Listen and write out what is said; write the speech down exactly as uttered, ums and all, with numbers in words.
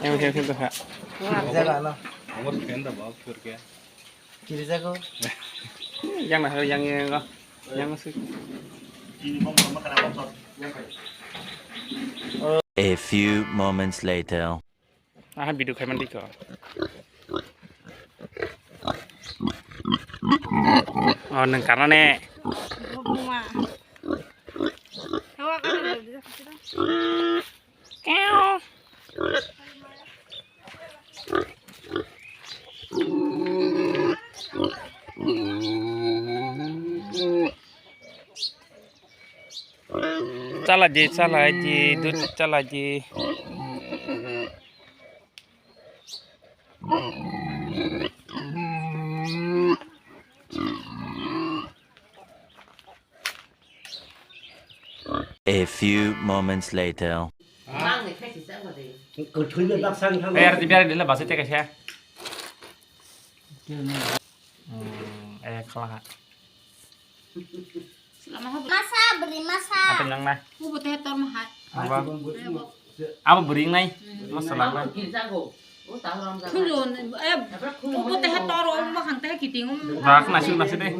Yang yang yang ha. Jaga no. Kiri jago. Yang na yang yang yang sih. A few moments later. Aha video khai man dikho. Oh, nang karane. Chala di, chala di, dud chala di. A few moments later. Biar biar dile basi teka siya. Hmm, eh, kalah. Masa beri masa. Apa yang nah? Ubo teh tor mahat. Apa? Apa beri nai? Masa lah. Khulun, eh, ubo teh tor om mahang teh kiting om. Rak nasi nasi deh.